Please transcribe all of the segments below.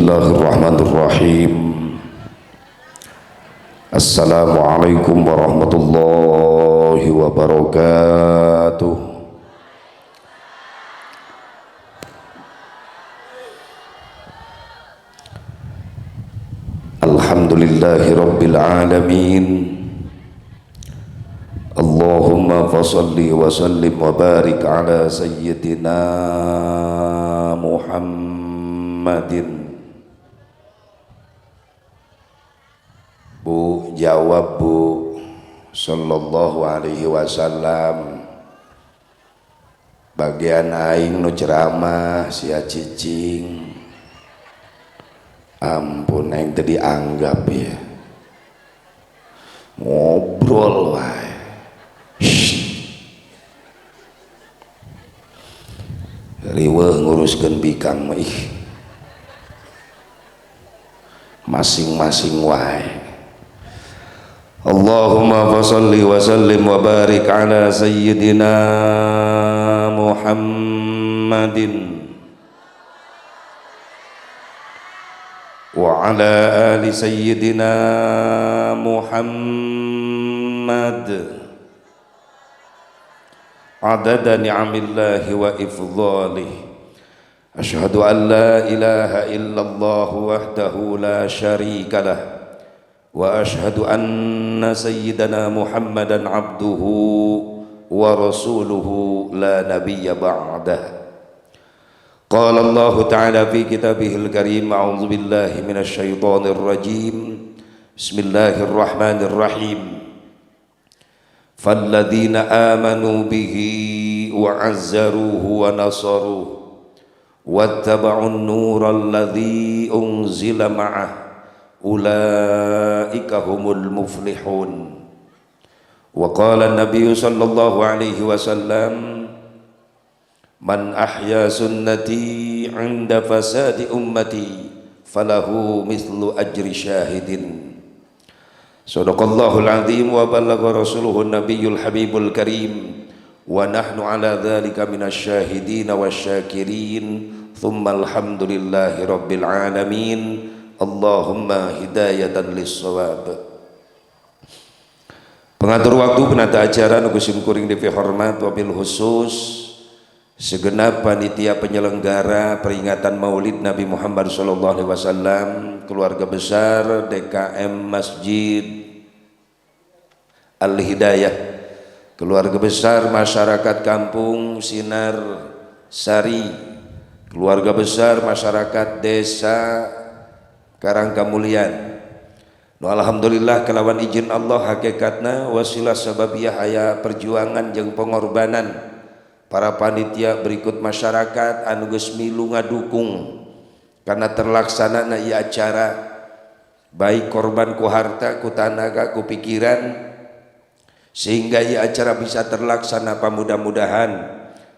Bismillahirrahmanirrahim. Assalamualaikum warahmatullahi wabarakatuh. Alhamdulillahi rabbil alamin. Allahumma fasalli wa sallim wa barik ala sayyidina Muhammadin. Bu, jawab Bu, sallallahu alaihi wasallam. Bagian aing nu ceramah sia cicing. Ampun aing teu dianggap ya. Ngobrol wae. Riweuh nguruskeun bikang mah ih. Masing-masing wae. Allahumma fashalli wa sallim wa barik ala sayyidina Muhammadin wa ala ali sayyidina Muhammad adada ni'amillahi wa ifdhalih. Asyhadu an la ilaha illallah wahdahu la syarika lah wa asyhadu anna sayyidana Muhammadan abduhu wa rasuluhu la nabiyya ba'dah. Qala Allah ta'ala fi kitabihil karim, a'udzu billahi minasy syaithanir rajim. Bismillahirrahmanirrahim. Falladzina amanu bihi wa 'azzaruhu wa nasaruhu wattaba'un nural ladzi unzila ma'ah ulaika humul muflihun. Wa qala an-nabiy sallallahu alaihi wasallam, man ahya sunnati 'inda fasadi ummati falahu mithlu ajri syahidin. Sadaqallahul azim wa balagha rasuluhun nabiyyul habibul karim wa nahnu ala dzalika minasy syahidin wasyakirin. Thumma alhamdulillahi rabbil alamin. Allahumma hidayatan lis-shawab. Pengatur waktu penata acara nu kusim kuring dipihormat wabil khusus segenap panitia penyelenggara peringatan Maulid Nabi Muhammad sallallahu alaihi wasallam, keluarga besar DKM Masjid Al-Hidayah, keluarga besar masyarakat Kampung Sinar Sari, keluarga besar masyarakat Desa Karangkamulian. Nu alhamdulillah kelawan izin Allah hakikatna wasilah sababiyah aya perjuangan jeung pengorbanan para panitia berikut masyarakat anu geus milu ngadukung karena terlaksanana ieu acara, baik korban ku harta, ku tanaga, ku pikiran, sehingga ieu acara bisa terlaksana. Pamudah-mudahan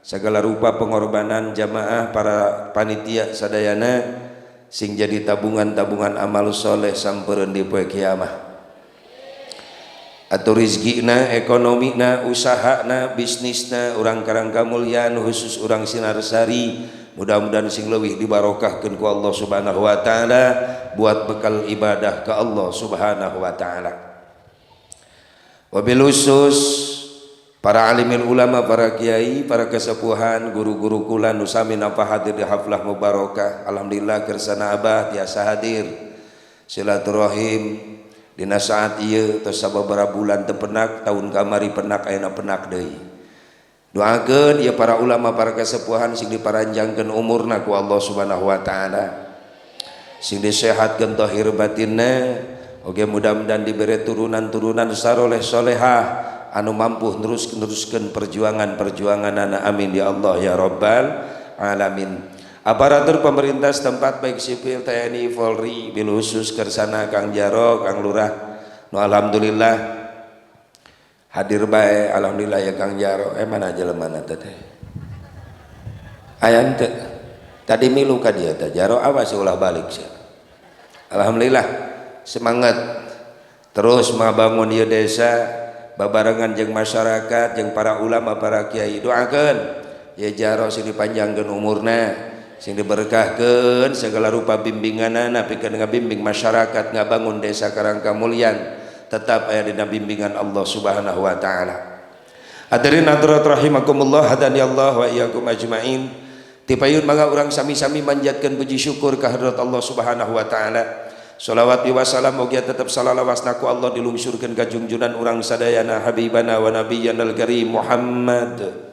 segala rupa pengorbanan jamaah para panitia sadayana sing jadi tabungan-tabungan amal soleh sampereun di poe kiamah. Atau rizkina, ekonomina, usahana, bisnisna urang Karangkamulyan khusus urang Sinarsari mudah-mudahan sing leuwih dibarokahkeun ku Allah Subhanahu wa taala buat bekal ibadah ke Allah Subhanahu wa taala. Wabil khusus para alimil ulama, para kiai, para kesepuhan, guru-guru kula nu sami napa hadir di haflah mubarakah. Alhamdulillah kersana abah tiasa hadir silaturahim dina saat ieu tos sababaraha bulan teu penak, tahun kamari penak, ayeuna penak deui. Doakeun ieu para ulama, para kesepuhan sing diparanjangkeun umurna ku Allah Subhanahu wa taala, sing disehatkeun zahir batinna, oge mudah-mudahan dibere turunan-turunan saroleh solehah anu mampu neruskeun perjuangan-perjuanganana. Amin ya Allah ya rabbal alamin. Aparatur pemerintah setempat baik sipil, TNI, Polri, bil khusus kersana Kang Jaro, Kang Lurah nu alhamdulillah hadir bae. Alhamdulillah ya Kang Jaro. Mana jelema teh aya teu tadi milu ka dieu teh Jaro, awas ulah balik sia. Alhamdulillah semangat terus mabangun ieu desa babarengan jeung masyarakat jeung para ulama, para kiai. Doakeun ya Jaro sing dipanjangkeun umurna, Sing diberkahkeun segala rupa bimbinganana pikeun ngabimbing masyarakat ngabangun desa Karangkamulyan tetap aya dina bimbingan Allah Subhanahu wa taala. Hadirin hadirat rahimakumullah, hadani Allah wa iyyakum ajmain. Tipayun mangga urang sami-sami manjatkeun puji syukur ka hadrat Allah Subhanahu wa taala. Shalawat wa salam mugia tetap salalawasna ku Allah dilungsurkeun ka junjunan urang sadayana habibana wa nabiyyana al-karim Muhammad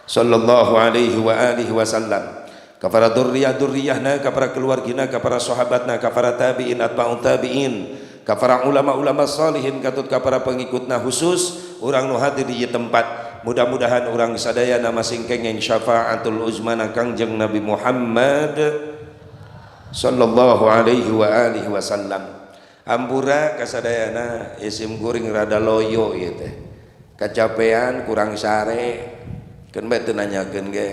sallallahu alaihi wa alihi wasallam, ka para durriyah-durriyahna, ka para keluargina, ka para sahabatna, ka para tabi'in atba'ut tabi'in, ka para ulama-ulama salihin, katut ka para pengikutna, khusus urang nu hadir di tempat. Mudah-mudahan urang sadayana masing kenging syafaatul uzmana Kangjeng Nabi Muhammad sallallahu alaihi wa alihi wasallam. Hampura kasadayana, isim kuring rada loyo ieu teh, kacapean, kurang sare. Keun bae teu nanyakeun ge.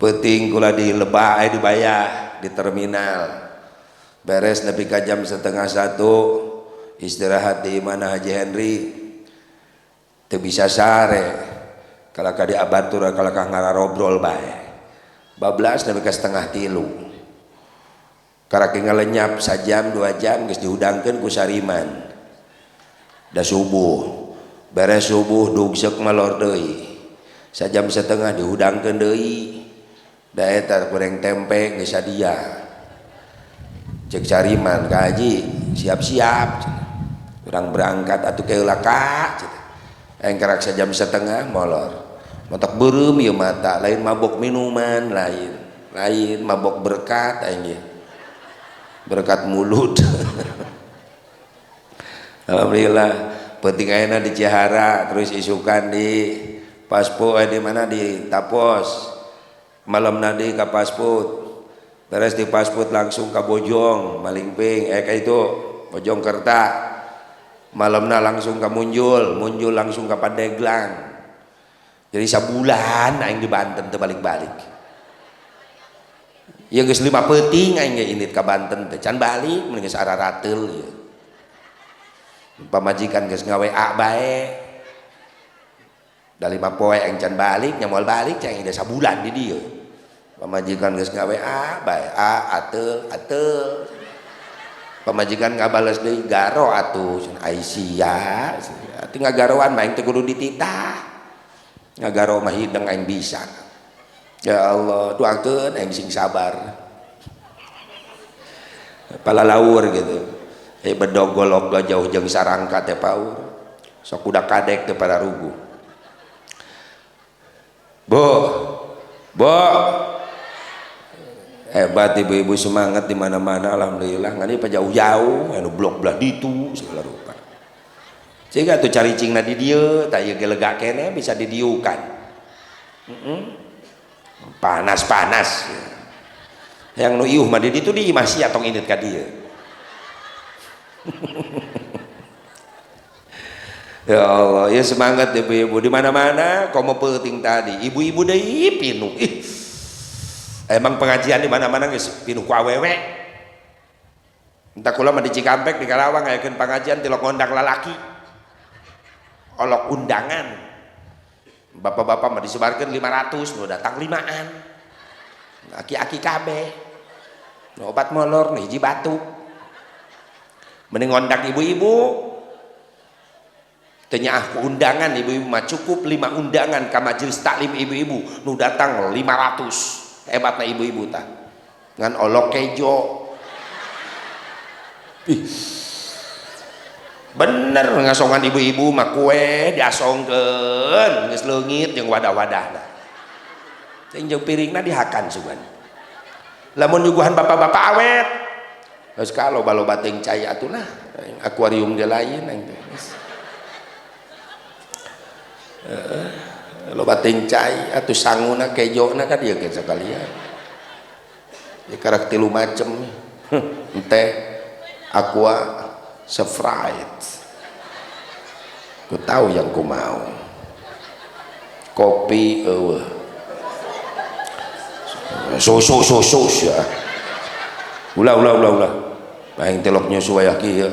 Peuting kula di Lebak, di Bayah, di terminal. Beres nepi ka jam 12.30, istirahat di mana Haji Henry, teu bisa sare. Kalahka di abatur, kalahka ngararobrol bae. Bablas nepi ka 2.30. Karak ngalenyap sajam 2 jam geus dihudangkeun ku Sariman. Da subuh. Beres subuh dugsek malor deui. Sajam setengah dihudangkeun deui. Da eta goreng tempe geus sadia. Cek Sariman, "Ka Haji, siap-siap. Urang berangkat atuh keula ka." Aing karak sajam setengah molor. Matak beureum ieu mata, lain mabok minuman, lain. Lain mabok berkat aing ge. Berkat mulut. Alhamdulillah, penting ayeuna di Cihara, terus isukan di Paspo, di mana, di Tapos. Malam nadi ka Pasput. Beres di Pasput langsung ke Bojong, Malingping, kayak itu Bojong Kerta. Malamna langsung ke Munjul, Munjul langsung ke Pandeglang. Jadi sabulan aing di Banten teu balik-balik. Ya geus 5 peuting aing ge indit ka Banten teh, can balik, mun geus ararateul ieu. Pamajikan geus nga-WA bae. Da 5 poe aing can balik, nya moal balik cai da sabulan di dieu. Pamajikan geus nga-WA bae, a ateul ateul. Pamajikan ngabales deui, "Garo atuh." Ai sia, atuh ngagaroan mah aing teu kudu dititah. Ngagaro mah hideng aing bisa. Ya Allah, doakeun aing sing sabar. Palalaur gitu. Bedog golok jauh jeung sarangka teh paur. Sok kuda kadek teh pada ruguh. Bu, Bu, hebat ibu-ibu, semangat di mana-mana, alhamdulillah. Ngan ieu jauh-jauh, anu blok belah ditu segala rupa. Sehingga tuh cari cingna di dieu, tah ieu ge lega keneh bisa didiukan. Panas-panas. Yang nu iuh mah di ditu di imah sia, tong indit ka dieu. Ya Allah, ya semangat ibu-ibu di mana-mana. Komo peuting tadi, ibu-ibu deui pinuh. Ih. Emang pengajian di mana-mana geus pinuh ku awewe. Entah kula mah di Cikampek, di Karawang ngayakeun pengajian tilok ngondang lalaki. Olok undangan. Bapak-bapak mah disebarkeun 500, nu datang limaan. Aki-aki kabeh. Nu opat molor, nu hiji batuk. Mending ngondang ibu-ibu. Teu nyaah ku undangan ibu-ibu mah, cukup 5 undangan ka majelis taklim ibu-ibu, nu datang 500. Hebatna ibu-ibu tah. Ngan olok kejo. Ih. Bener ngasongan ibu-ibu mah, kue diasongkeun geus leungit jeung wadah-wadahna. Jeung piringna dihakan sugan. Lamun nyuguhan bapak-bapak awet. Geus kalau balo bating cai atuh lah, akuarium ge lain aing teh. Heeh. Loba ting cai atuh sanguna kejona ka dieu ge sakalian. Ya karak tilu macem. Teh, Aqua, Sprite. Ku tahu yang ku mau. Kopi eueuh. Susu susu ya. Ulah ulah ulah ulah. Aing telok nyusu wayah kieu.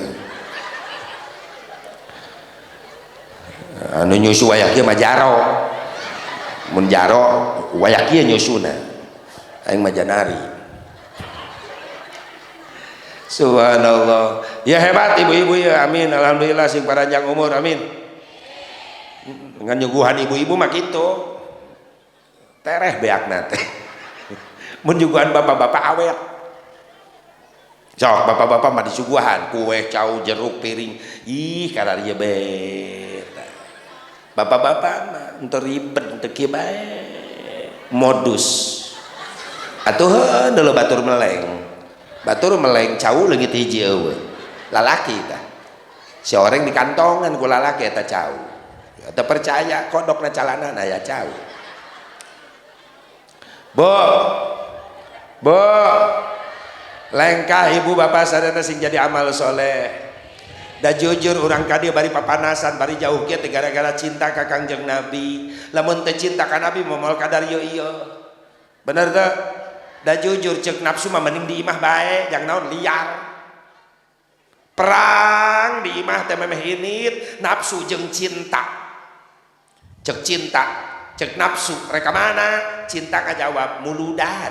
Anu nyusu wayah kieu mah jaro. Mun jaro waya kieu nyusuna, aing mah janari. Subhanallah. Ya hebat ibu-ibu ya, amin. Alhamdulillah sing paranjang umur, amin. Ngan nyuguhan ibu-ibu mah kitu. Tereh beakna teh. Mun nyuguhan bapak-bapak awet. Sok bapak-bapak mah disuguhan kue, cau, jeruk, piring. Ih, kararieu beta. Bapak-bapak mah henteu ribet, henteu kieu bae. Modus. Atuh heuh batur meleng. Batur meleng cau leungit hiji eueuh. Lalaki tah. Si oreng di kantongan ku lalaki eta cau. Teu percaya kodokna calanana aya cau. Bu. Bu. Lengkah ibu bapak sadayana sing jadi amal soleh. Da jujur urang ka dieu bari papanasan, bari jauh kieu teh gara-gara cinta ka Kangjeng Nabi. Lamun teu cinta ka Nabi moal kadar ieu ieu. Bener teu? Da jujur cek nafsu mah mending di imah bae, jang naon liar. Perang di imah teh memeh init, nafsu jeung cinta. Cek cinta, cek nafsu rek mana? Cinta ngajawab muludan.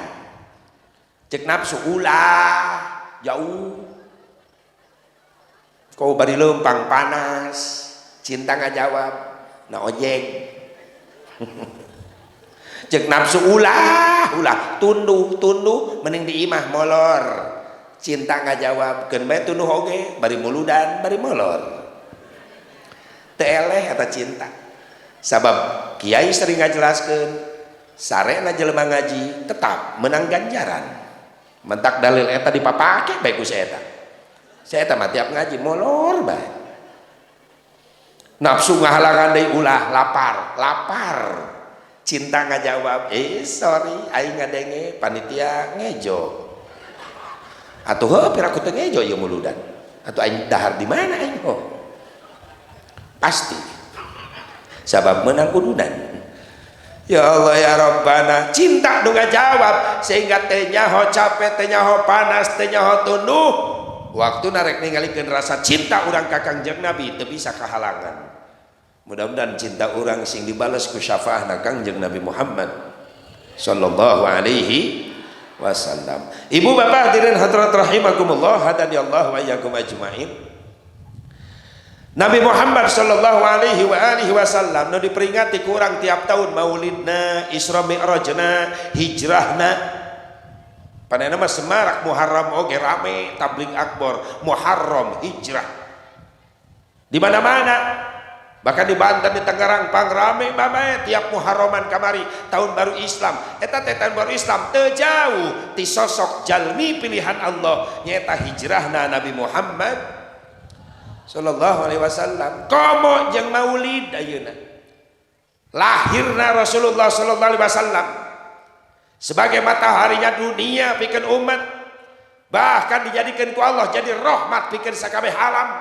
Cek nafsu ulah jauh. Kau bari lempang panas, cinta ngajawab na ojek. Cek nafsu ulah ulah tunduh tunduh mending di imah molor. Cinta ngajawab keun bae tunduh oge bari muludan bari molor. Teu eleh eta cinta. Sabab kiai sering ngajelaskeun sarena jelema ngaji tetap menang ganjaran. Mentak dalil eta dipapake bae ku si eta. Si eta mah tiap ngaji molor bae. Nafsu ngahalangan deui ulah lapar, lapar. Cinta ngajawab, sorry aing ngadenge panitia ngejo. Atuh heuh piraku teu ngejo ieu muludan. Atuh aing dahar di mana aing ho? Pasti. Sabab menang udunan. Ya Allah ya Rabbana, cinta nu ngajawab sehingga teh nyaho capek, teh nyaho panas, teh nyaho tunduh. Waktu narek ningalikeun rasa cinta urang ka Kangjeng Nabi teu bisa kahalangan. Mudah-mudahan cinta urang sing dibales ku syafaahna Kangjeng Nabi Muhammad sallallahu alaihi wasallam. Ibu bapak hadirin hadirat rahimakumullah, hadani Allah wa iyyakum ajmain. Nabi Muhammad sallallahu alaihi wa alihi wasallam nu diperingati kurang tiap tahun maulidna, Isra Mi'rajna, hijrahna. Panena mah semarak Muharram oge rame tabligh akbar, Muharram hijrah. Di mana-mana. Bahkan di Banten, di Tangerang pang rame bae tiap Muharraman kamari tahun baru Islam. Eta teh tahun baru Islam teu jauh ti sosok jalmi pilihan Allah nyaeta hijrahna Nabi Muhammad sallallahu alaihi wasallam. Komo jeung maulid ayeuna. Lahirna Rasulullah sallallahu alaihi wasallam sebagai mataharinya dunia pikeun umat, bahkan dijadikan ku Allah jadi rahmat pikeun sakabeh alam,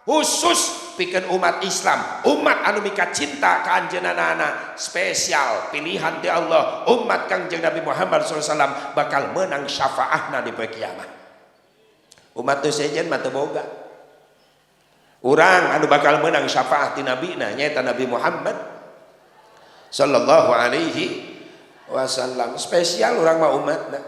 khusus pikeun umat Islam, umat anu mika cinta ka anjeunna, spesial pilihan ti Allah, umat Kangjeng Nabi Muhammad sallallahu alaihi wasallam bakal menang syafaahna di poe kiamat. Umat teu sejen mah teu boga. Urang anu bakal menang syafaat ti nabina nyaeta Nabi Muhammad sallallahu alaihi wasallam. Spesial urang mah umatna.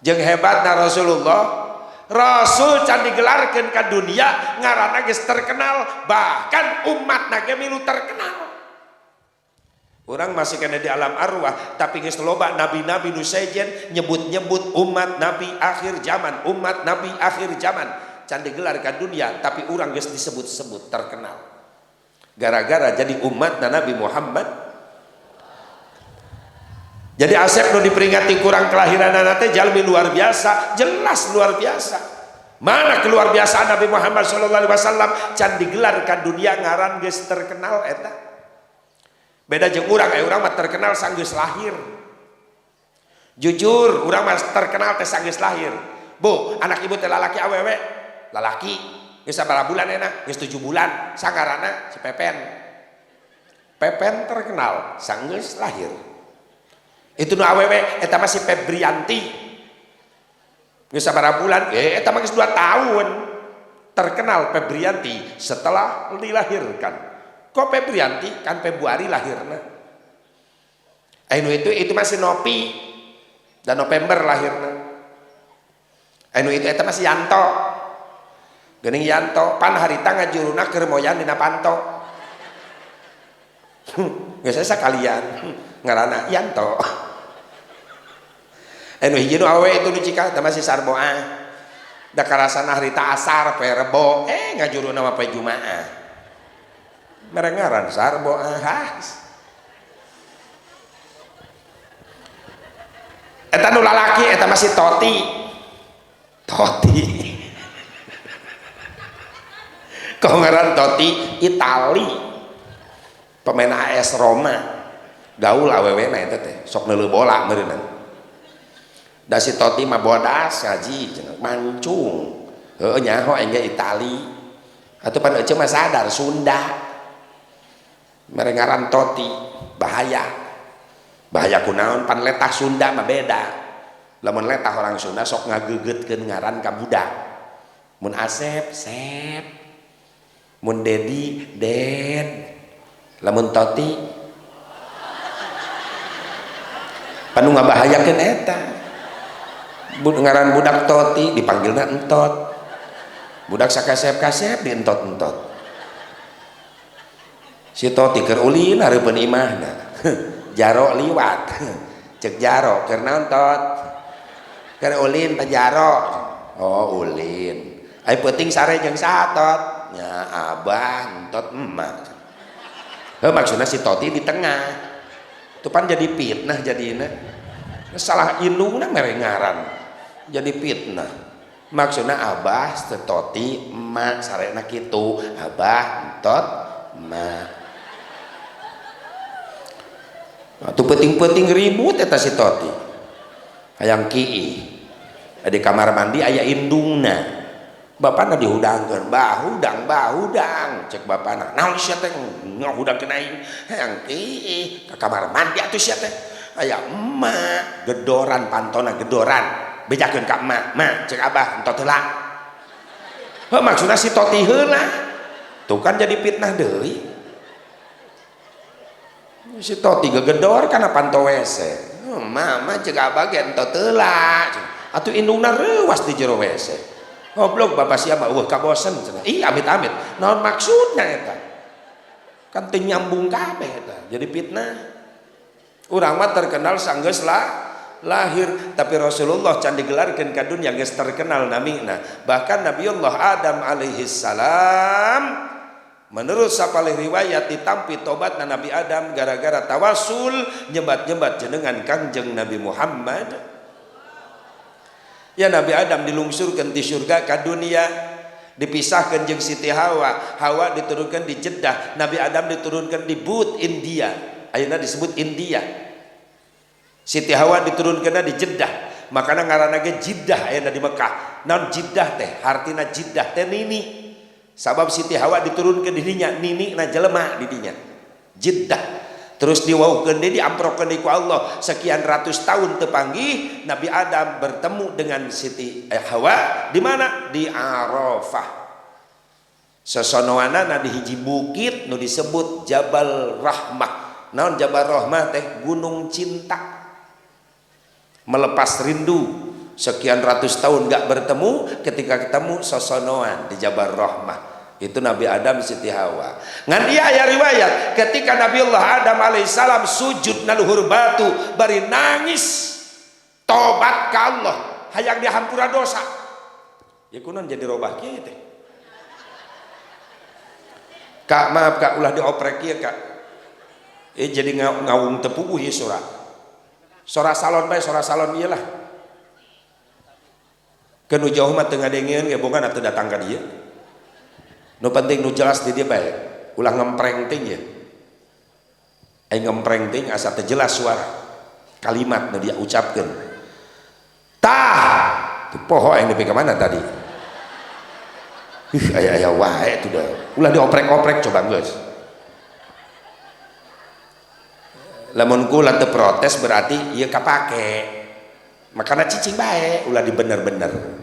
Jeung hebatna Rasulullah, Rasul can digelarkeun ka dunia ngaranna geus terkenal, bahkan umatna ge milu terkenal. Urang masih kena di alam arwah, tapi geus loba nabi-nabi nu sejen nyebut-nyebut umat nabi akhir zaman, umat nabi akhir zaman. Can digelar ka dunia, tapi urang geus disebut-sebut terkenal. Gara-gara jadi umat Nabi Muhammad. Jadi Asep nu diperingati kurang kelahiran teh jalmi luar biasa, jelas luar biasa. Mana keluar biasa Nabi Muhammad sallallahu alaihi wasallam can digelar ka dunia ngaran geus terkenal eta. Beda jeung urang, urang mah terkenal sanggeus lahir. Jujur, urang mah terkenal teh sanggeus lahir. Bu, anak ibu teh lalaki awewe? Lalaki. Geus sabaraha bulan enak? Geus 7 bulan. Sangarana si Pepen. Pepen terkenal sanggeus lahir. Itu nu awewe eta mah si Febrianti. Geus sabaraha bulan? Eta mah geus 2 tahun. Terkenal Febrianti setelah dilahirkan. Kok Febrianti? Kan Februari lahirna. Anu itu masih Nopi dan November lahirna. Anu itu eta masih Yanto. Geuning Yanto pan harita ngajuruna keur moyan dina panto. Geus sakalian ngaranna Yanto. Anu hiji nu awewe itu nu cikal eta masih Sarboah. Da karasana harita asar poe Rebo, ngajuruna mah poe Jumaah. Mere ngaran Sarboah. Eta nu lalaki eta masih Toti. Toti. Kau ngaran Toti Itali. Pemain AS Roma. Gaul awewena eta teh, sok neuleuh bola meureunna. Da si Toti mah bodas ngaji cenah mancung. Heueuh nyaho aing ge Itali. Atuh pan eceu mah sadar Sunda. Mere ngaran Toti, bahaya. Bahaya kunaon pan letah Sunda mah beda. Lamun letah orang Sunda sok ngageugeutkeun ngaran ka budak. Mun Asep, Sep. Mun Dedi, Ded. Lamun Toti panu ngabahayakeun eta. Ngaran budak Toti dipanggilna entot. Budak sakasep-kasep di entot-entot. Si Toti keur ulin hareupeun imahna. Jaro liwat. Cek jaro keur naon tot? Keur ulin pa jaro. Oh ulin. Ai peuting sare jeung saha tot? Nya abah entot emak. Heuh maksudna si Toti di tengah. Tuh pan jadi fitnah jadina. Salah indungna mere ngaran. Jadi fitnah. Maksudna abah Toti emak sarena kitu. Abah entot emak. Atuh peuting-peuting ribut eta si Toti. Hayang kiih. Di kamar mandi aya indungna. Bapana dihudangkeun, bah hudang, bah hudang. Cek bapana, naon sia teh ngahudangkeun aing? Hayang kiih ka kamar mandi atuh sia teh. Aya emak gedoran pantona gedoran. Bejakeun ka emak, "Ma, cek abah entot heula." Heuh maksudna si Toti heula. Tuh kan jadi fitnah deui. Si Toti gegedor kana panto WC. Mama cek abah ge entot heula. Atuh indungna reuwas di jero WC. Goblok bapak sia mah eueuh kabosen cenah. Ih amit-amit. Naon maksudna eta? Kan teu nyambung kabeh eta. Jadi fitnah. Urang mah terkenal sanggeus lah lahir, tapi Rasulullah can digelarkeun ka dunya geus terkenal namina. Bahkan Nabiullah Adam alaihi salam menurut sapalih riwayat ditampi tobatna Nabi Adam gara-gara tawasul nyebat-nyebat jenengan Kangjeng Nabi Muhammad. Ya Nabi Adam dilungsurkan di surga ka dunia, dipisahkan jeung Siti Hawa. Hawa diturunkan di Jeddah, Nabi Adam diturunkan di Bud India. Ayeuna disebut India. Siti Hawa diturunkan di Jeddah, makana ngaranna ge Jeddah ayeuna di Mekah. Naon Jeddah teh? Hartina Jeddah teh nini. Sabab Siti Hawa diturunkan di dinya, nini na jelema di dinya. Jeddah. Terus diwaukeun deui, diamprokeun deui ku Allah. Sekian ratus tahun tepanggih Nabi Adam bertemu dengan Siti Hawa di mana? Di Arafah. Sosonoanana di hiji bukit nu disebut Jabal Rahmah. Naon Jabal Rahmah teh? Gunung cinta. Melepas rindu. Sekian ratus tahun gak bertemu, ketika ketemu sosonoan di Jabal Rahmah. Itu Nabi Adam Siti Hawa. Ngan ieu aya riwayat ketika Nabiullah Adam alaihissalam sujud na luhur batu bari nangis tobat ka Allah hayang dihampura dosa. Ya kunaon jadi robah kieu teh? Kak maaf kak ulah dioprek ieu kak. Jadi ngawung teu puguh ieu sora. Sora salon bae, sora salon ieu lah. Keun nu jauh mah teu ngadengeun ge boga atuh datang ka dieu. Nu penting nu jelas di dia bae, ulah ngempreng ting ya. Aing ngempreng ting asa teu jelas suara kalimat nu dia ucapkeun. Tah, tuh poho aing nepi ka mana tadi? Ih, aya-aya wae tuh dah. Ulah dioprek-oprek coba geus. Lamun kula teu protes berarti ieu kapake. Makana cicing bae, ulah dibener-bener.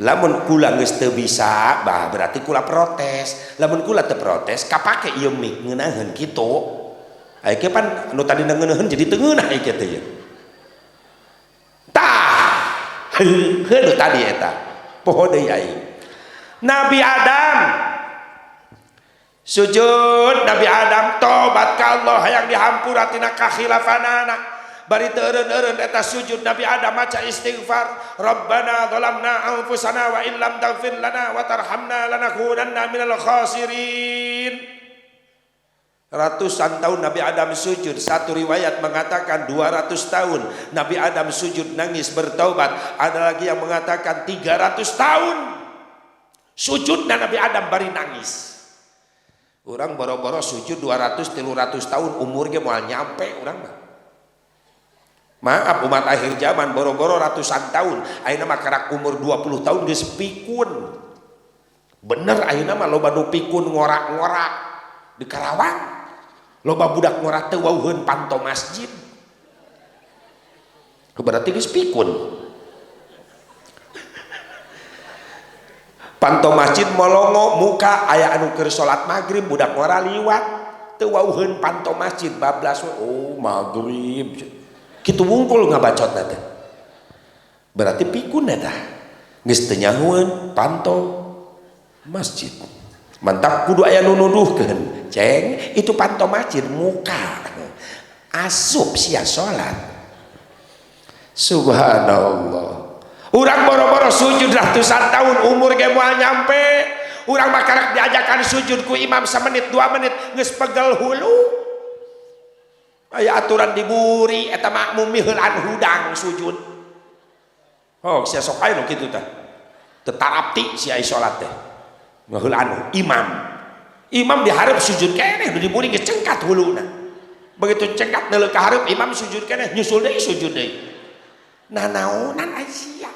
Lamun kula geus teu bisa, bah berarti kula protes. Lamun kula teu protes, kapake ieu mic ngeunaheun kitu. Aya ge pan anu tadi ngeunaheun jadi teu ngeunah ieu teh ye. Tah, heuh nu tadi eta. Poho deui aing. Nabi Adam sujud, Nabi Adam tobat ka Allah hayang dihampura tina kakhilafanana. Bari teu eureun-eureun eta sujud Nabi Adam maca istighfar, Rabbana zalamna anfusana wa illam taghfir lana wa tarhamna lanakunanna minal khasirin. Ratusan tahun Nabi Adam sujud. Satu riwayat mengatakan 200 tahun Nabi Adam sujud nangis bertaubat. Ada lagi yang mengatakan 300 tahun sujud dan Nabi Adam bari nangis. Orang boro-boro sujud 200 300 tahun umurnya moal nyampe urang mah. Maaf umat akhir zaman boro-boro ratusan tahun, ayeuna mah karak umur 20 tahun geus pikun. Bener ayeuna mah loba nu pikun ngorak-ngorak di Karawang. Loba budak ngora teu wauheun panto masjid. Berarti geus pikun. Panto masjid molongo muka aya anu keur salat maghrib budak ngora liwat teu wauheun panto masjid bablas we, oh maghrib. Kitu wungkul ngabacotna teh. Berarti pikun eta. Geus teu nyahoeun panto masjid. Mantap kudu aya nu nuduhkeun. Ceng, itu panto masjid muka. Asup sia salat. Subhanallah. Urang boro-boro sujud ratusan tahun umur ge moal nyampe. Urang mah karak diajakan sujud ku imam semenit 2 menit geus pegel hulu. Aya aturan diburi eta makmum miheulan hudang sujud. Oh, sia sok aya nu kitu tah. Teu tarapti sia salat teh. Ngaheulan imam. Imam dihareup sujud keneh nu diburi geus cengkat huluna. Begitu cengkat neuleuh ka hareup imam sujud keneh nyusul deui sujud deui. Nanaonan ai sia.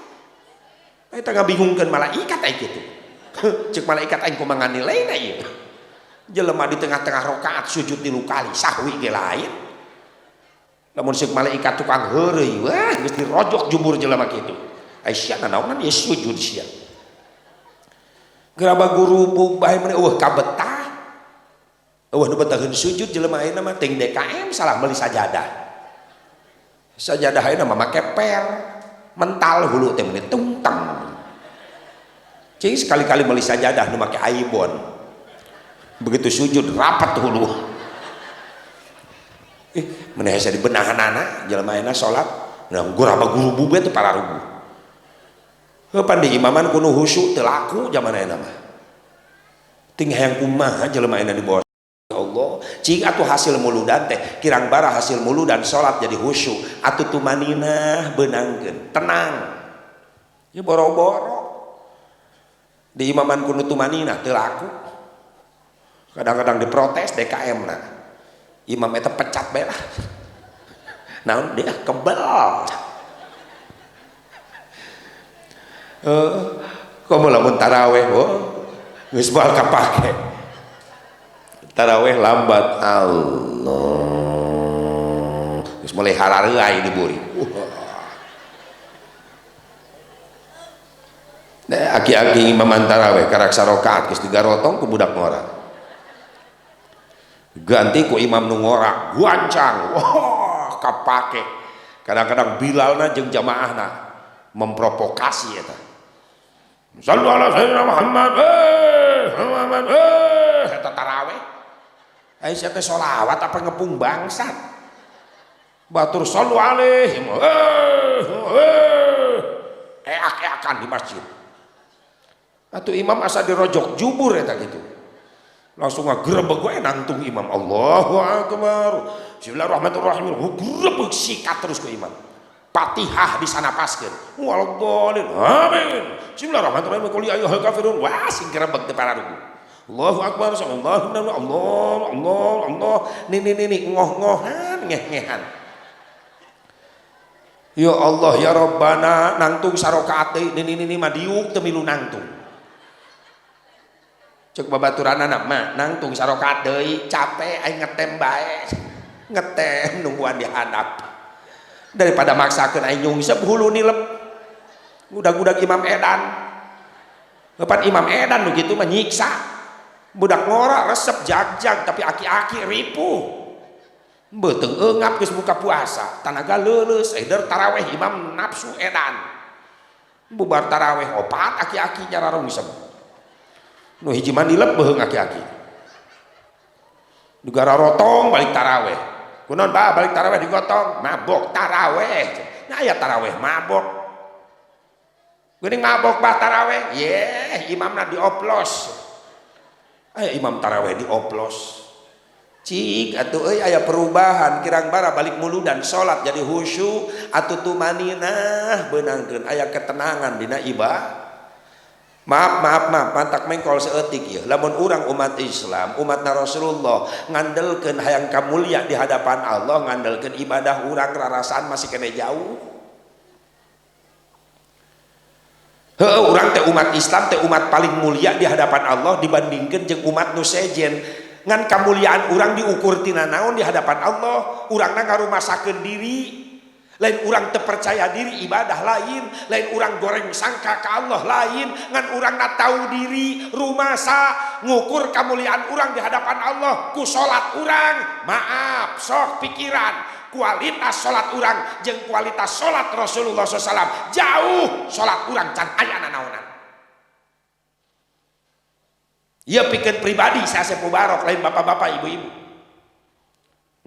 Eta ngabingungkeun malaikat ai kitu. Ceuk malaikat aing kumaha nganilaina ieu. Jelema di tengah-tengah rakaat sujud tilu kali sahwi ge lain. Lamun ceuk malaikat tukang heureuy wah geus dirojok jumur jelema kitu. Ai sia nanaonan ieu sujud sia. Geraba gurubug bae meni eueuh kabetah. Eueuh nu betaheun sujud jelema ayeuna mah ting DKM salah meuli sajadah. Sajadah ayeuna mah make per mental hulu teh meni tungteng. Cing sekali-kali meuli sajadah nu make aibon. Begitu sujud rapat hulu. Meni hese dibenahanana jelema ayeuna salat. Nah geraba gurubug teh pararuguh. Heuh pan di imaman kudu khusyuk teu laku zaman ayeuna mah. Ting hayang kumaha jelema ayeuna di bawah Allah. Cing atuh hasil muludan teh kirang bara hasil muludan salat jadi khusyuk atuh tumaninah beunangkeun tenang. Ya boro-boro di imaman kudu tumaninah teu laku. Kadang-kadang diprotes DKM na. Imam eta pecat bae lah. Naon dia kebel. Komo lamun taraweh oh geus moal kapake. Taraweh lambat Allah. Geus mulai harareuay diburi. Nah, aki-aki imaman taraweh karak sarokaat geus digarotong ku budak ngora. Ganti ku imam nu ngora guancang. Wah, kapake. Kadang-kadang Bilalna jeung jamaahna memprovokasi eta. Sallu ala sayyidina Muhammad, Muhammad, eta taraweh. Ai sia teh sholawat apa ngepung bangsat. Batur sallu alaihi, eak-eakan di masjid. Atuh imam asa dirojok jubur eta gitu. Langsung ngagerebeg we nangtung imam. Allahu akbar. Bismillahirrahmanirrahim. Gerebeg sikat terus ku imam. Fatihah disanapaskeun. Waladhdallin. Amin. Bismillahirrahmanirrahim. Qul ya ayyuhal kafirun. Wah sing gerebeg teh pararuguh. Allahu akbar. Allahu akbar. Allah Allah Allah. Nini nini ngoh-ngohan ngeh-ngehan. Ya Allah ya Rabbana nangtung sarokaat deui nini nini mah diuk teu milu nangtung. Cek babaturanana mah nangtung sarokaat deui capek aing ngetem bae. Ngetem nungguan di handap. Daripada maksakeun aing nyungsep hulu nilep. Gudag-gudag Imam Edan. Lepan Imam Edan nu kitu mah nyiksa. Budak ngora resep jag-jag tapi aki-aki ripuh. Beuteung eungap geus buka puasa, tanaga leuleus, eder taraweh imam nafsu edan. Bubar taraweh opat aki-aki nyararungsem. Nu hiji mah nilep beuheung aki-aki. Negara rotong balik taraweh. Kunaon bah balik taraweh digotong, mabok taraweh. Nah aya taraweh mabok. Geuning mabok bah taraweh, yeh imamna dioplos. Aya imam taraweh dioplos. Cik atuh euy aya perubahan kirang bara balik muludan salat jadi khusyuk atuh tumaninah beunangkeun aya ketenangan dina ibadah. Maaf maaf maaf mantak mengkol seeutik ieu. Lamun urang umat Islam, umatna Rasulullah ngandelkeun hayang kamulya di hadapan Allah, ngandelkeun ibadah urang rarasaan masih kene jauh. Heuh urang teh umat Islam teh umat paling mulia di hadapan Allah dibandingkeun jeung umat nu sejen. Ngan kamuliaan urang diukur tina naon di hadapan Allah, urangna ngarumasakeun diri. Lain urang teu percaya diri ibadah lain, lain urang goreng sangka ka Allah lain, ngan urangna tahu diri, rumasa ngukur kamuliaan urang di hadapan Allah ku salat urang. Maaf, sok pikiran kualitas salat urang jeung kualitas salat Rasulullah shallallahu alaihi wasallam jauh, salat urang can aya nanaonan. Ieu pikeun pribadi Syekh Asep Mubarok, lain bapak-bapak ibu-ibu.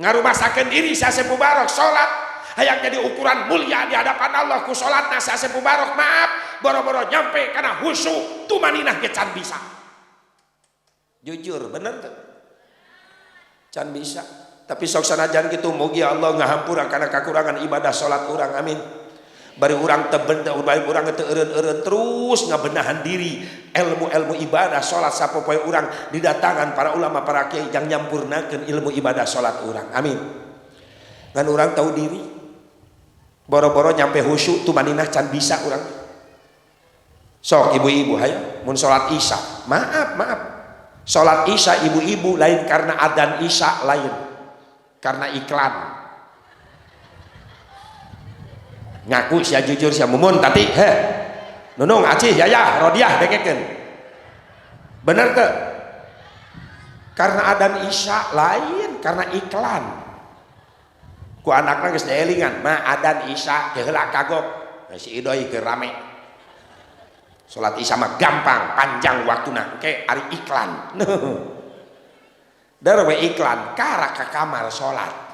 Ngarumasakeun diri Syekh Asep Mubarok salat hayang jadi ukuran mulia di hadapan Allah ku salatna Syekh Asep Mubarok. Maaf, boro-boro nyampe kana khusyuk tumaninah ge can bisa. Jujur bener teu? Can bisa. Tapi sok sanajan kitu mugi Allah ngahampura kana kakurangan ibadah salat urang, amin. Bari urang teu bener, bari urang teu eureun-eureun terus ngabenahan diri ilmu-ilmu ibadah salat sapopoe urang didatangan para ulama para kiai jang nyampurnakeun ilmu ibadah salat urang, amin. Ngan urang tahu diri boro-boro nyampe khusyuk tumaninah can bisa urang. Sok ibu-ibu hayo mun salat isya, maaf maaf, salat isya ibu-ibu lain karena adzan isya, lain karena iklan. Ngaku sia jujur sia mumun tati heh nunung acih yayah rodiah dengekeun bener teu? Karena adzan isya lain karena iklan. Ku anakna geus dielingan ma adzan isya teh heula kagok si idoi keur rame. Salat isya mah gampang panjang waktuna engke ari iklan. Dar we iklan karak ka kamar salat.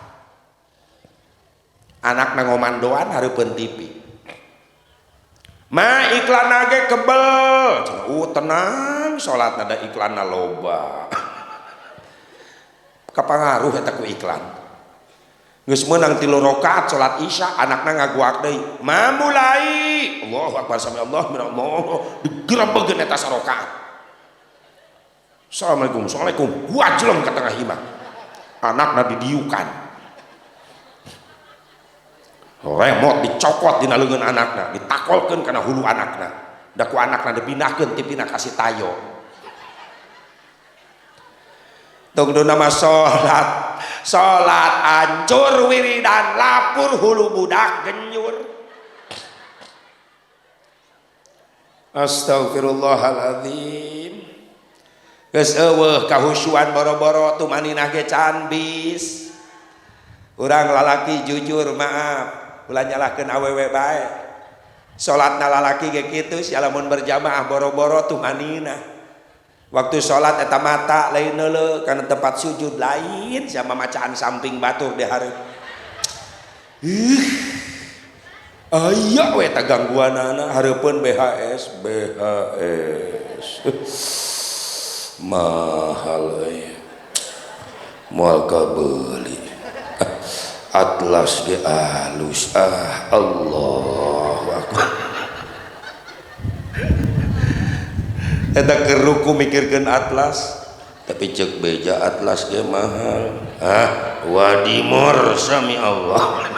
Anakna ngomandoan hareupeun TV. Ma iklan ge kebel. Tenang salatna da iklanna loba. Kapangaruh eta ku iklan. Geus meunang 3 rakaat salat isya anakna ngaguak deui. Ma mulai. Allahu akbar sami Allah min Allah. Digerebegeun eta sarakaat. Assalamualaikum, assalamualaikum. Wajleng ka tengah imah. Anakna didiukan. Remote dicokot dina leungeun anakna, ditakolkeun kana hulu anakna. Da ku anakna dipindahkeun tipina kasih tayo. Tungtungna mah salat, salat hancur wiridan lapur hulu budak genyur. Astagfirullahaladzim. Geus eueuh kahusyuan boro-boro tumaninah ge can bis. Urang lalaki jujur maaf, ulah nyalahkeun awewe bae. Salatna lalaki ge kitu sia lamun berjamaah boro-boro tumaninah. Waktu salat eta mata lain neuleuh kana tempat sujud lain sia mamacaan samping batur di hareup. Aya we eta gangguanana hareupeun BHS, BHS. Mahal euy. Moal kabeuli. Atlas ge alus ah Allahu akbar. Eta keur ruku mikirkeun atlas, tapi ceuk beja atlas ge mahal. Ah, wadimor sami Allah.